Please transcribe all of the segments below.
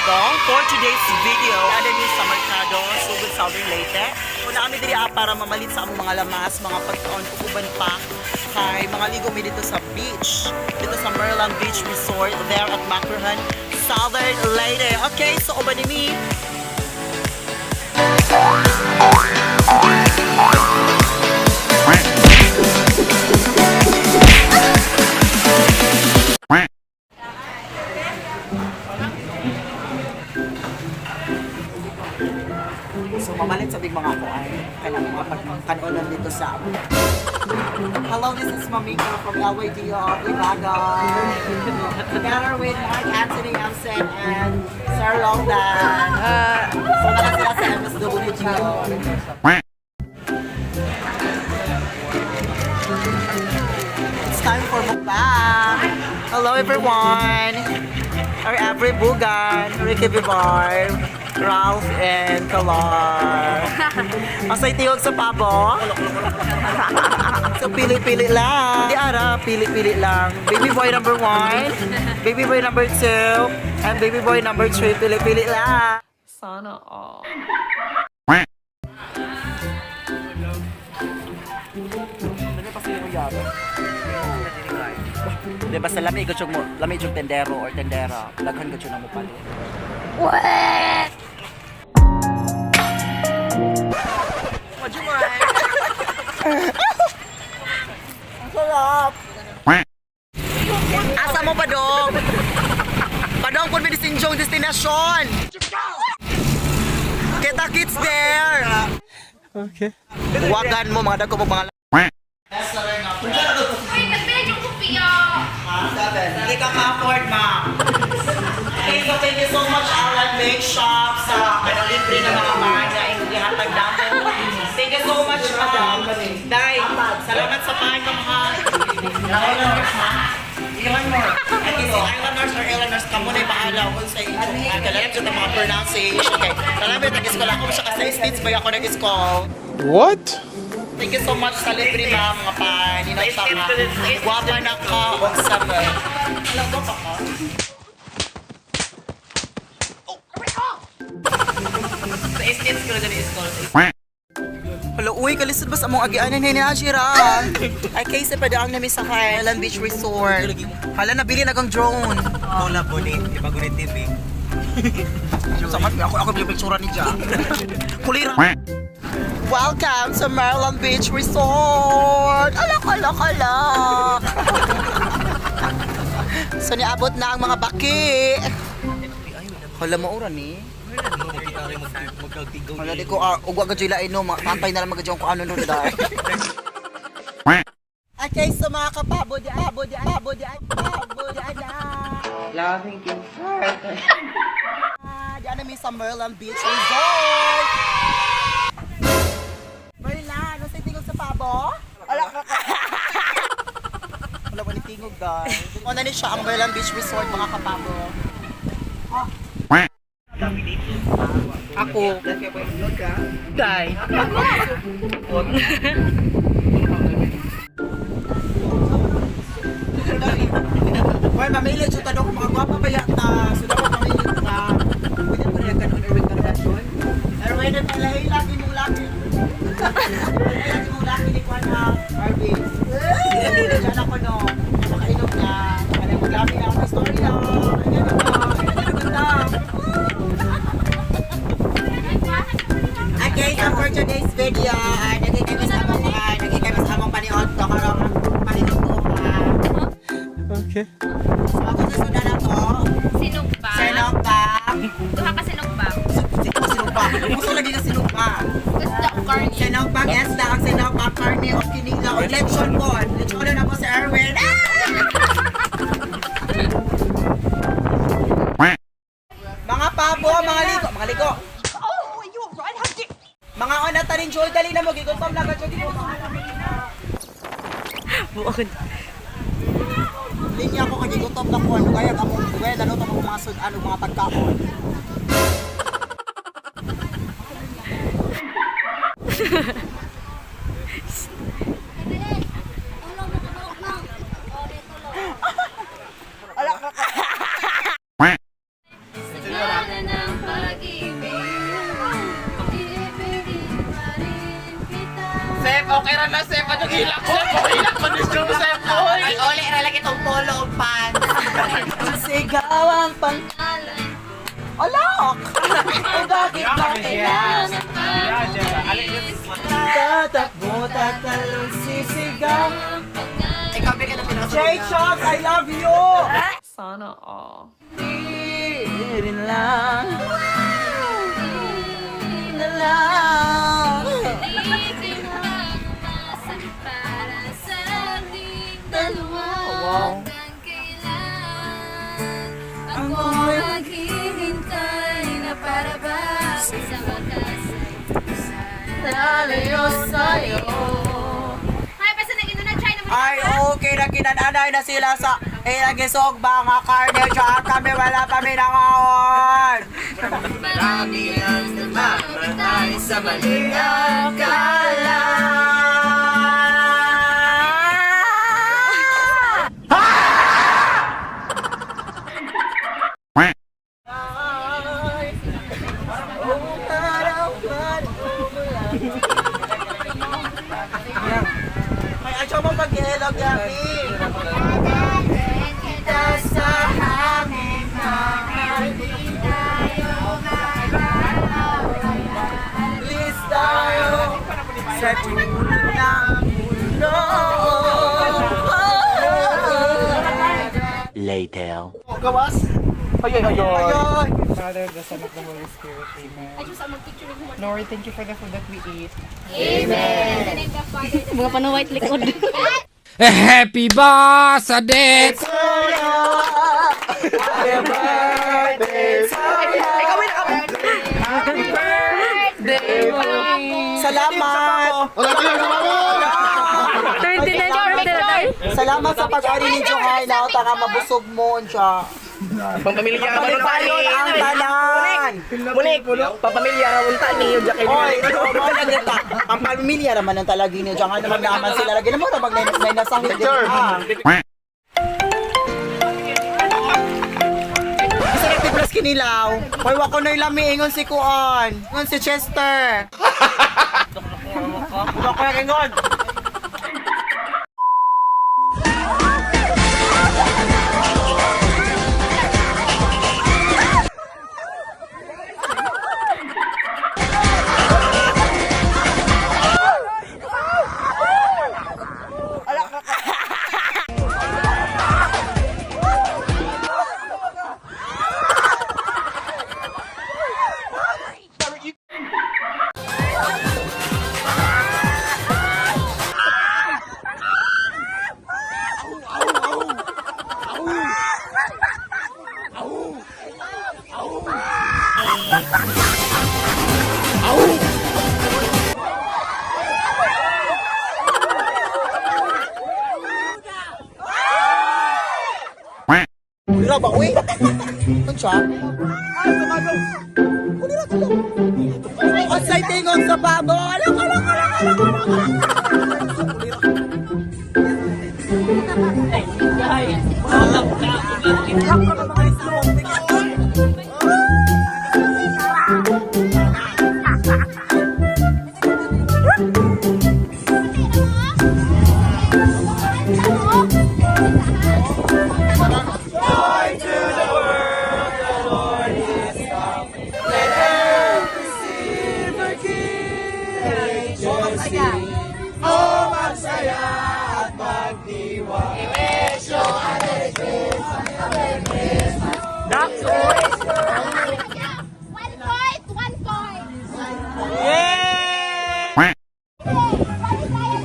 Kapabo, for today's video, ada mi sa Mercado, Sugod, Southern Leyte. Una kami diri para mamalit sa among mga lamas, mga pagkaon, ug uban pa. Kay mga ligo mi dito sa beach, dito sa Merlan Beach Resort, there at Macrohon, Southern Leyte. Okay, so uban ni mi. So mamalit sa big mga ako ay kanang mga pagkanonan dito sa. Hello, this is Mamika from LYDO of Libagon. Together with Mark Anthony Amsen and Sir Longdan. So naka sila sa MSWGO. It's time for mukbang. Hello, everyone. Our every bugan, Ricky Vivar, Ralph, and Kalar. Masay tiyog sa pabo. So pili-pili lang. Di ara, pili-pili lang. Baby boy number 1, baby boy number 2, and baby boy number 3. Pili-pili lang. Sana all. Ano pa sila yung yaro? Di ba sa lami ko mo, lami jud tendero or tendera, daghan ko na mo palit. What? What you want? Ang sarap. Asa mo padong? Padong kun may disinjong destinasyon. Kita kits there. Okay. Wagan mo mga dagko mo mga Uy, nagpila yung kupiya! Hindi ka ma-afford, ma'am. Okay, so thank you so much, Alan Make Shop, sa ano, libre na mga banya, ihatag namin. Thank you so much, madam. Day, salamat sa pan, ma'am, ha. Islanders, ha? Islanders. Okay, si Islanders or Islanders, kamo na bahala kung sa inyo. Kailangan dyan ang mga pronunciation. Okay, salamat, nag-school ako siya kasi States ba ako nag-school. What? Thank you so much sa libre, ma'am, mga pan. Ninaw siya ka. Guwapa na ka. Og sa Alam, guwapa ka? Sa states ko na dyan i-school. Hala, uy, kalisod ba sa among agianan ni Ashira? Ay, kaysa pa daang nami sa Highland Beach Resort. Hala, nabili na kang drone. Hola, bonit. Iba gunit TV. Sama, ako pinipictura ni Ja. Kulira. Welcome to Maryland Beach Resort! Alak, alak, alak! So, niabot na ang mga baki. Hala, maura ni. Hala, di ko, ugwa ka dyan no, patay na lang magadyan kung ano nun dahil. Okay, so mga kapabo, di abo, di abo, di abo, di ada. Loving you. Diyan na mi sa Merlan Beach Resort. Merlan, ano sa tingog sa pabo? Wala ka. Wala pa ni tingog, guys. Una ni siya ang Merlan Beach Resort, mga kapabo. Ako. Day. Well, mamili siya tanong kung mga gwapa ba yata. So, dapat mamili ka. Pwede pa rin kanon, Erwin Cardacion. Erwin, ang palahi lagi mong laki. Lagi mong laki ni Kwan ha, Arvin. Diyan ako no. Makainom na. Ano, maglami na ako ng story na. Ano ba? Ano ba? Okay, so for today's video, ay naging kami sa among ay naging kami sa among paniod to karong paniod ko ha. Okay. So ako sa sudan na to, Sinugba. sinugba. Duha ka sinugba. Sinugba. Gusto lagi ka sinugba. Gusto ko karne. Sinugba, yes, na ang sinugba karne o kinila o lechon po. Lechon na po si Erwin. Ah! Mga pabo, mga ligo, mga ligo. Oh, you right, Mga ona ta rin, Joy, dali na mo, gigutom na ka, Joy, dali na mo. Linya ako kay gigutom na ko, ano kaya ako, kaya ano to mga sudan, mga pagkaon. Hilak ko! Hilak ko ni Joseph! Ay, ole, ra lagi tong polo og pants. Sigaw ang pangalan. Alok! O bakit ba kailangan? Tatakbo, tatalon, sisigaw. Ikaw ba ka na pinakasunod? Jay Chuck, I love you! Sana all. Di rin lang. Na lang. Para sa ating dalawa. Wow. Hanggang kailan ako maghihintay na para ba sa wakas ay Lalayo sa'yo. Ay, basta nag na try naman. Ay, okay na kinananay na sila sa Iragisog mga karne. Tsaka kami wala pa minangaon. Marami ang Mamatay sa maling akala. Ay, ayaw mo mag-hello, Gabi. Kita sa hangin na Alis tayo sa dulo ng mundo. Later. Gawas! Ay, ay, ay, ay! Ayun. Father, the Son, of the Holy Spirit. Amen. Lord, thank you for the food that we eat. Mga panuwait likod. Happy birthday! Happy birthday to you. Salamat! Wala tayo sa mama! 39 Salamat sa pag-ari ni Johay na nga mabusog mo siya. Pampamilya ka man Palipayon ang tanan! Munik, pampamilya ra unta ni yung jacket. Oy, mo lang ta. Ang pamilya naman ang talagi niyo. Diyan naman naman sila lagi naman mag nay nasahid din. Ah. Isa nagtiplas kinilaw. Hoy, wa ko na lami ingon si Kuan. Ingon si Chester. Wa ko ingon. Dira ba uy? Ano siya? Ah, sumagaw. Kunira sila. Unsay tingog sa babo? Alak, alak, alak, alak, alak, alak. One point! One point! Yeah! Balik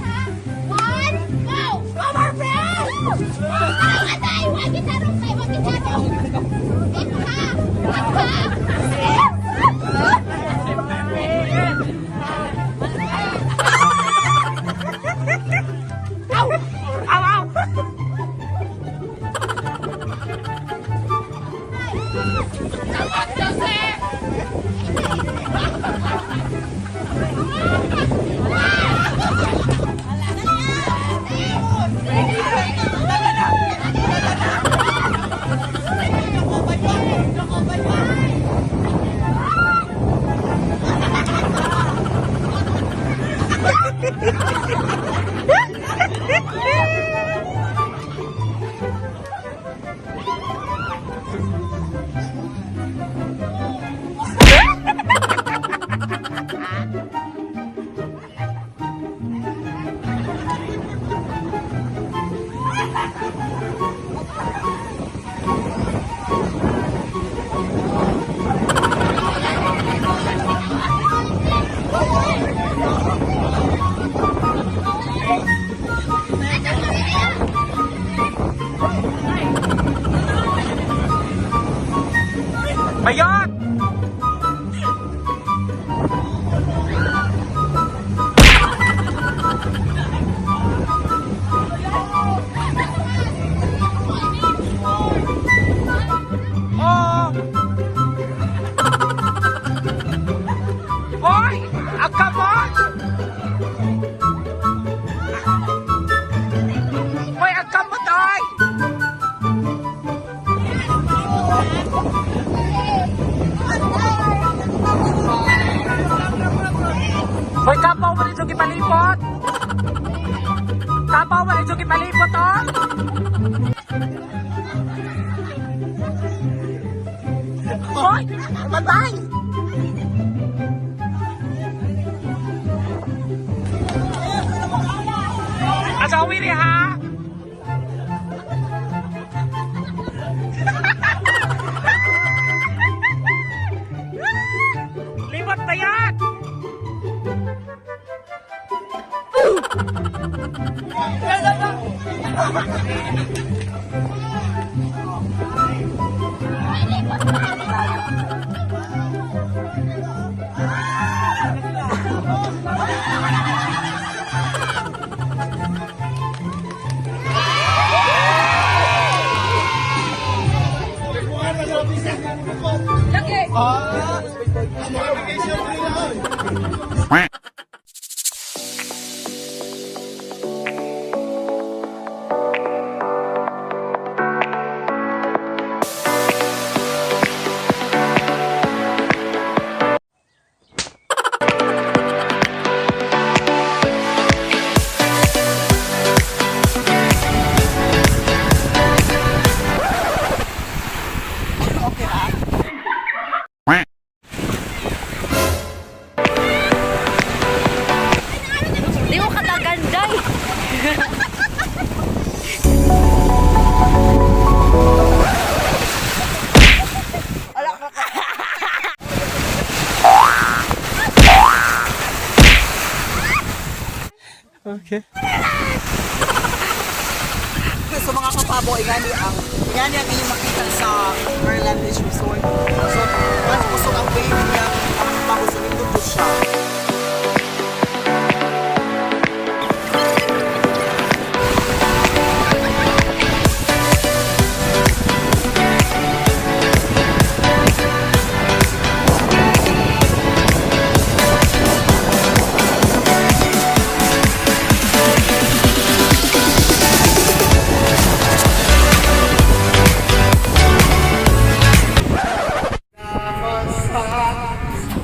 ha? One, go! Come on, friend! Tarong atay! Wag itarong tayo! Wag itarong! Ipha! Ipha! Aw! Aw, aw! Bayot! Oh! Hoy! Ang kamot! Hoy, ang kamot, oy! Hoy, kapaw mo rin gipalipot! Kapaw mo rin gipalipot, oy! Hoy! Bye-bye! Asawi rin, ha? Limot na yan! Di mo kataganday. So mga kapabo, ingani ang inyong makita sa Merland Beach Resort. So, once kusog ang wave niya, ang kapabo sa nindot po siya.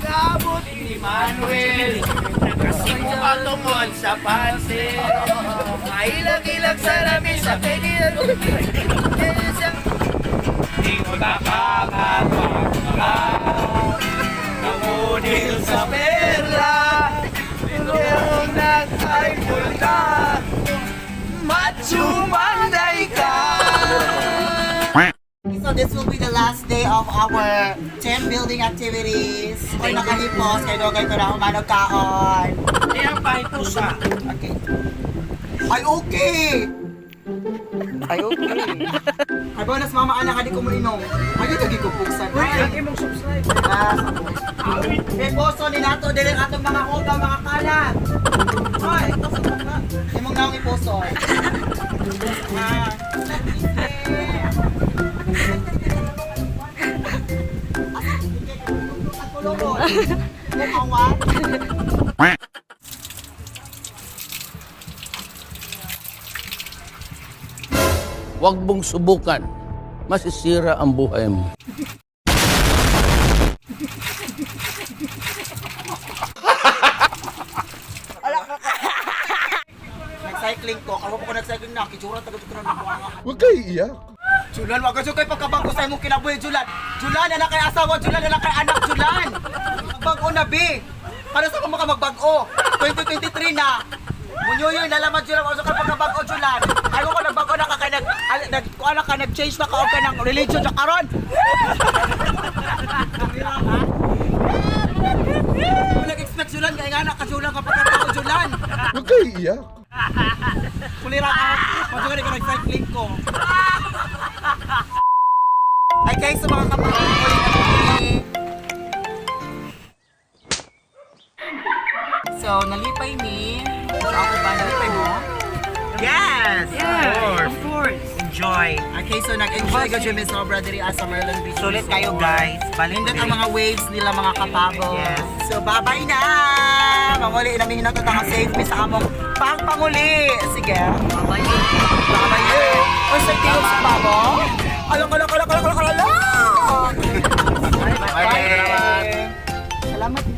Gabot ni Manuel Patungod sa pansin. Mailag-ilag sa lamin sa kaibigan. Di ko nakakapagpaka. Namunil sa perla. Pero ay multa. Machumanday ka. So this will be the last day of our team building activities. Kung nakahipos, kay dogay ko na humanog kaon. Kaya pahito siya. Okay. Ay, okay! Ay, okay. Ay, bonus mama, anak, di ko mo inom. Ay, ito, di ko puksan. Ay, Ang imong subscribe. Ah, May poso ni nato dili ang atong mga hoga, mga kalat. Ay, imong naong iposo. Ah. Huwag mong subukan. Masisira ang buhay mo. Nag-cycling ko, karon ko nag-cycling na, kitsura taga ko na nagbuanga. Huwag kayo iiyak. Julan, wag ka kay pagkabago sa imong kinabuhi, Julan. Julan, anak kay asawa, Julan, anak kay anak, Julan. Magbag-o na, be. Para sa ka magbag-o? 2023 na. Munyuyoy nalaman Julan, wag ka pagkabago, Julan. Ayaw ko nagbago na ka kay nag nag kuan ka nag-change na ka og ka ng religion sa karon. Nag-expect Julan kay nga anak ka Julan ka pagkabago Julan. Huwag kayo iiyak. Kulira ka. Pagkakas ka nag-cycling ko. Ay guys, sa mga kapatid ko, Nag-enjoy. Okay, so nag-enjoy ka jud sobra diri sa Merlin Beach. Sulit Resort. kayo, guys. Balik Nindot diri. ang mga waves nila, mga kapabo. Yes. So bye-bye na! Manguli na mihinang ka save me sa among pangpanguli. Sige. Bye-bye. Bye-bye. Uy, sa tingog sa babo. Alok, alok, alok, alok, alok, alok. Bye. Salamat.